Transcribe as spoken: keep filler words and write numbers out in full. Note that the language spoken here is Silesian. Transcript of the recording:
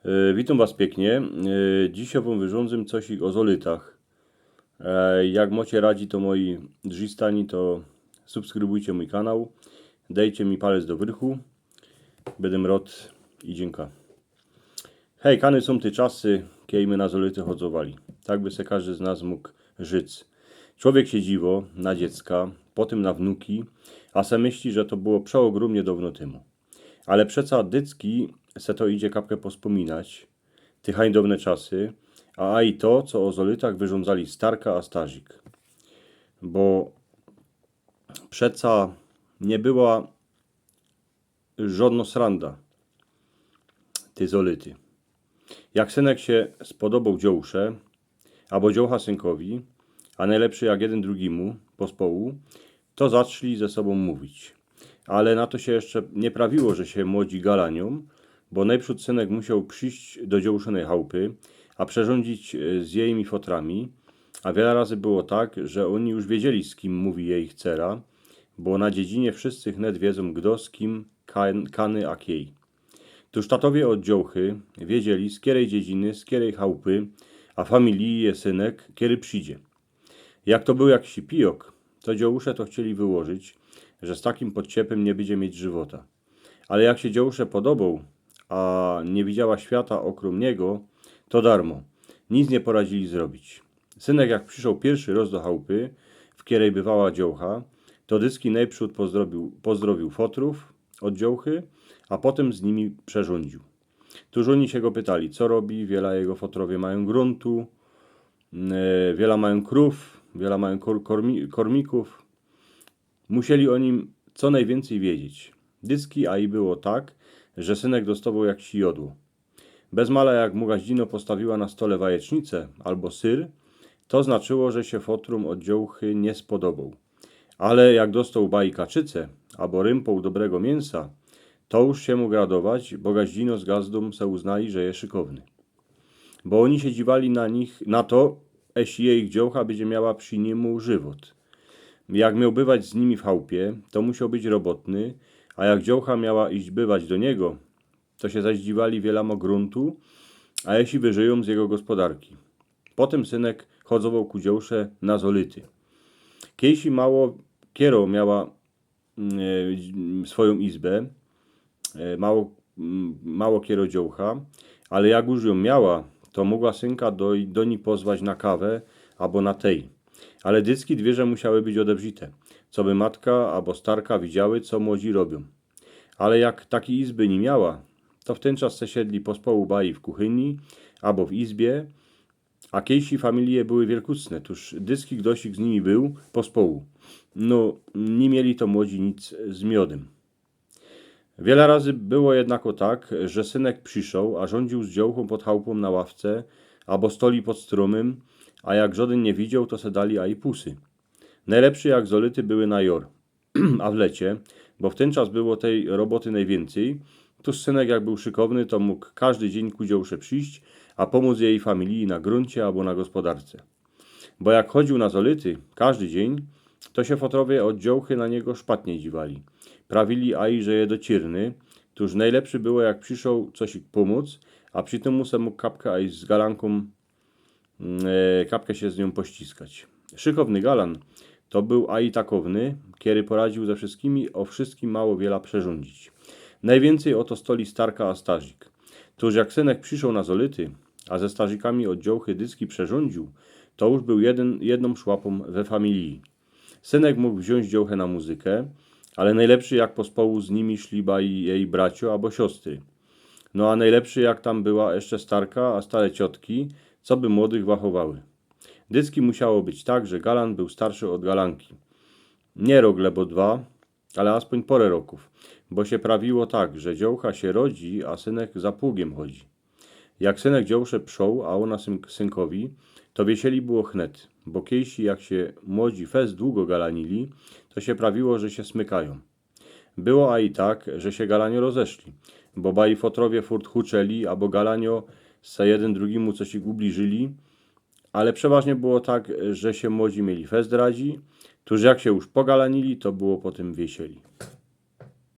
E, witōm was piyknie. E, dzisiej wōm wyrządzym coś o zolytach. E, jak mocie radzi, to moi drzistani, to subskrybujcie mōj kanał, dejcie mi palec do wyrchu. Bydym rod i dziynka. Hej, kany sōm te czasy, kej my na zolyty chodzowali. Tak by se kożdy z nas mōg żyć. Człowiek sie dziwo na dziecka, potym na wnuki, a se myśli, że to było przeogrōmnie downo tymu. Ale przeca dycki se to idzie kapkã pospōminać, te hańdowne czasy, a aj to, co o zolytach wyrządzali starka a starzik. Bo przeca niy była żodno sranda te zolyty. Jak synek sie spodoboł dziołsze, abo dziołcha synkowi, a nojlepszy jak jedyn drugimu pospołu, to zaczli ze sobōm mówić. Ale na to sie jeszcze niy prawiło, że sie młodzi galaniōm, bo nojprzōd synek musioł prziś do dziołszynyj chałpy, a przerzōndzić, e, z jejmi fotrami, a wiela razy było tak, że ôni już wiedzieli, z kim mōwi jejich cera, bo na dziedzinie wszyscy chnet wiedzōm, gdo z kim kan-, kany a kiej. Tōż tatowie ôd dziołchy wiedzieli, z kierej dziedziny, z kierej chałpy, a familije je synek, kiery przidzie. Jak to bōł jakiś pijok, to dziołusze to chcieli wyłożyć, że z takim podciepym niy bydzie mieć żywota. Ale jak sie dziołusze podoboł, a niy widziała świata ôkrōm niego, to darmo. Nic niy poradzili zrobić. Synek jak prziszoł piyrszy roz do chałpy, w kierej bywała dziołcha, to dycki nojprzōd pozdrowiōł, pozdrowiōł fotrōw ôd dziołchy, a potym z nimi przerzōndziōł. Tōż ôni sie go pytali, co robi, wiela jego fotrowie majōm grōntu, e, wiela majōm krōw, wiela majōm kor-, kormi-, kormikōw. Musieli ô nim co nojwiyncyj wiedzieć. Dycki a i było tak, że synek dostowoł jak si jodło. Bez mala jak mu gaździno postawiła na stole wajecznice abo syr, to znaczyło, że sie fotrōm ôd dziołchy niy spodoboł. Ale jak dostoł bajka kaczyce abo rympoł dobrego miynsa, to już sie mōg radować, bo gaździno z gazdōm se uznali, że je szykowny. Bo ôni sie dziwali na nich, na to, eśli jejich dziołcha bydzie miała przi nimu żywot. Jak mioł bywać z nimi w chałpie, to musioł być robotny, a jak dziołcha miała iś bywać do niego, to sie zaś dziwali, wiela mo grōntu, a jeśli wyżyjōm z jego gospodarki. Potym synek chodzowoł ku dziołsze na zolyty. Kejsi mało kiero miała, mm, e, swojōm izbã, e, mało, mm, mało kiero dziołcha, ale jak już jōm miała, to mogła synka do, do nij pozwać na kawã abo na tej. Ale dycki dwiyrze musiały być ôdebrzite, coby matka abo starka widziały, co młodzi robiōm. Ale jak takij izby niy miała, to w tyn czas se siedli pospołu baji w kuchyni abo w izbie, a kejsi familije były wielkucne, tōż dycki gdosik z nimi bōł pospołu. No, niy mieli to młodzi nic z miodym. Wiela razy było jednako tak, że synek prziszoł, a rządziōł z dziołchōm pod chałpōm na ławce, abo stoli pod strōmym, a jak żodyn niy widziōł, to se dali aj pusy. Nojlepszy jak zolyty były na jŏr, a w lecie, bo w tyn czas było tej roboty nojwiyncyj, tōż synek jak bōł szykowny, to mōg kożdy dziyń ku dziołsze prziś, a pōmōc jeji familiji na grōncie abo na gospodarce. Bo jak chodziōł na zolyty, kożdy dziyń, to sie fotrowie ôd dziołchy na niego szpatnie dziwali. Prawili aj, że je docirny, tōż nojlepszy było, jak prziszoł cosik pōmōc, a przi tym mu se mōg kapkã aj z galankōm, mm, e, kapkã sie z niōm pościskać. Szykowny galan to bōł aj takowny, kery poradziōł ze wszyskimi ô wszyskim mało wiela przerzōndzić. Nojwiyncyj ô to stoli starka a starzik. Tōż jak synek prziszoł na zolyty, a ze starzikami ôd dziołchy dycki przerzōndziōł, to już bōł jedyn, jednōm szłapōm we familiji. Synek mōg wziōńć dziołchã na muzyka, ale nojlepszy, jak pospołu z nimi szli baj jeji bracio abo siostry. No a nojlepszy, jak tam była jeszcze starka, a stare ciotki, co by młodych wachowały. Dycki musiało być tak, że galan bōł starszy ôd galanki. Niy rok, lebo dwa, ale aspōń porã rokōw, bo sie prawiło tak, że dziołcha sie rodzi, a synek za pługiem chodzi. Jak synek dziołsze przōł, a ôna syn-, synkowi, to wiesieli było chnet, bo kejsi jak sie młodzi fest dugo galanili, to sie prawiło, że sie smykajōm. Było aj tak, że sie galanio rozeszli, bo baj fotrowie furt huczeli, abo galanio se jedyn drugimu cosik ubliżyli, ale przeważnie było tak, że sie młodzi mieli fest radzi, tōż jak sie już pogalanili, to było potym wiesieli.